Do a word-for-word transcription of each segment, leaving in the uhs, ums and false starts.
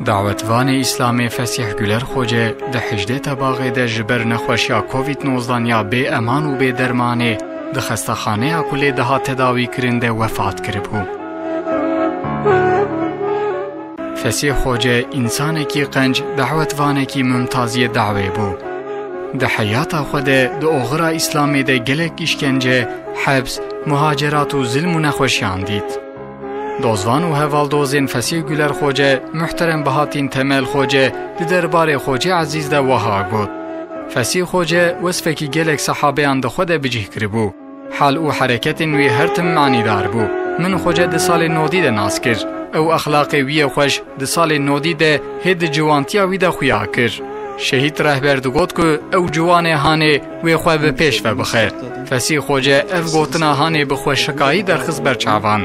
Dawetvanê Îslamê Fesîh Guler Xoce di hejdê Tebaxê de ji ber nexweşiya Covid nozdan ya bê eman û bê dermanê di xestexaneya ku lê dihat tedawî kirin de wefat kiribû. Fesîh Xoce însanekî qenc, dawetvanekî mumtaziyê dawê bû. Di heyata xwe de di oxira Îslamê de gelek îşkence, heps, muhacerat û zilm û nexweşiyan dît. Dozvan û hevaldozên Fesîh Guler Xoce, muhterem Bahatîn Temel Xoce, di derbarê Xocê Ezîz de wiha got: Fesîh Xoce wesfekî gelek sehabeyan di xwe de bicih kiribû. Hal û hereketên wî her tim manîdar bû. Min Xoce di salê nodî de nas kir. Ew exlaqê wî yê xweş di salê nodî de hê di ciwantiya wî de xuya kir. Şehîd rehber digot ku ew ciwanê hanê wê xwe bi pêş ve bixe. Fesîh Xoce ev gotina hanê bi xweşikayî derxist ber çavan.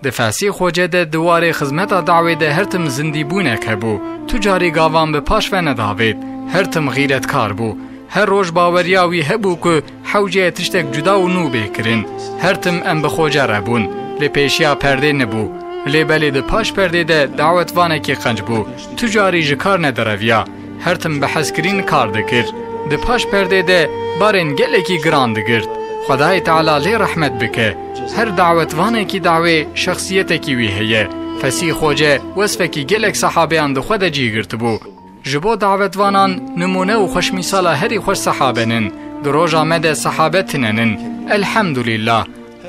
Di Fesîh Xoce de di warê xizmeta dawê de her tim zindîbûnek hebû. Tu carî gavan bi paş ve nedavêt. Her tim xîretkar bû. Her roj baweriya wî hebû ku hewceye tiştek cuda û nû bê kirin. Her tim em bi Xoce re bûn. Li pêşiya perdê nebû. Lê belê di paş perdê de dawetvanekî qenc bû. Tu carî ji kar nedireviya. Her tim bi hezkirîn kar dikir. Di paş perdê de barên gelekî giran digirt. Xwedayê Teala lê rehmet bike. Her dawetvanekî dawê şexsiyetekî wî heye. Fesîh Xoce wesfekî gelek sehabeyan di xwe de cî girtibû. Ji bo dawetvanan nimûne û xweşmîsala herî xweş sehabe nin. Di roja me de sehabe tine nin. Elhemdulîllah.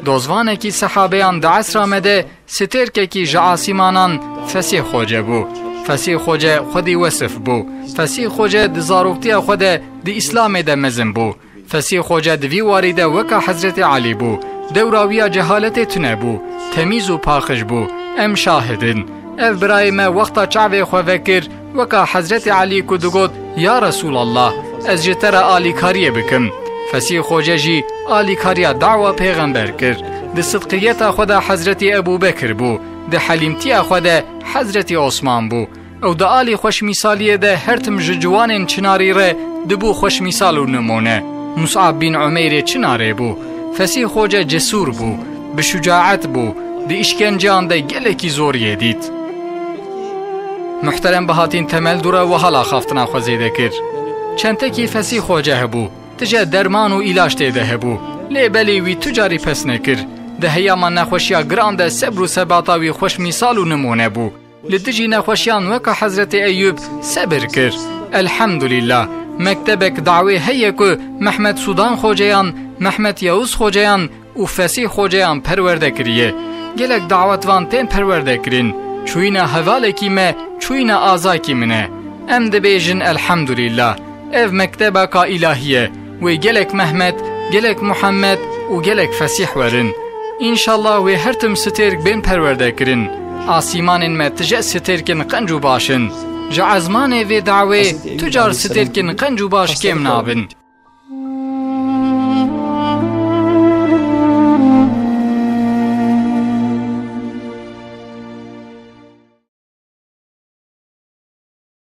Dozvanekî sehabeyan di esra me de stêrkekî ji asîmanan Fesîh Xoce bû. Fesîh Xoce xwedî wesif bû. Fesîh Xoce di zaroktiya xwe de di Îslamê de mezin bû. Fesîh Xoce di vî warî de weka Hezretê Elî bû. Dewra wî ya cehaletê tune bû. Temîz û paqij bû. Em şahid in. Ev birayê me wexta çavê xwe vekir, weka Hezretê Elî ku digot, "Ya Resûlallah, ez ji te re alîkariyê bikim." Fesîh Xoce jî alîkariya dawa pêxember kir. Di sidqiyeta xwe de Hezretî Ebû Bekir bû, di helîmtiya xwe de Hezretî Osman bû. Ew di alî xweşmîsaliyê de her tim ji ciwanên çinarî re dibû xweşmîsal û nimûne. Mus'ab bin Umeyrê çinarê bû. Fesîh Xoce cesûr bû, bi şucaet bû, di îşkenceyan de gelekî zor yê dît. Muhterem Bahatîn Temel dû re wiha laxaftina xwe zêde kir. Çentekî Fesîh Xoce hebû, tije derman û îlaç tê de hebû. Lê belê wî tu carî pes nekir. Di heyama nexweşiya giran de sebr û sebata wî xweşmîsal û nimûne bû. Li dijî nexweşiyan weka Hezretê Eyûb sebir kir. Elhemdulîllah, mektebek dawê heye ku Mehmet Sudan Xoceyan, Mehmet Yavuz Xoceyan û Fesîh Xoceyan perwerde kiriye. Gelek dawetvan tên perwerde kirin. Çûyîna hevalekî me, çûyîna azakî min e. Em dibêjin elhemdulîllah. Ev mektebeka îlahî ye. Wê gelek Mehmet, gelek Muhammed û gelek Fesîh werin. Înşallah wê her tim stêrk bên perwerde kirin. Asîmanên me tije stêrkên qenc û baş in. Ji ezmanê vê dawê tu car stêrkên qenc û baş kêm nabin.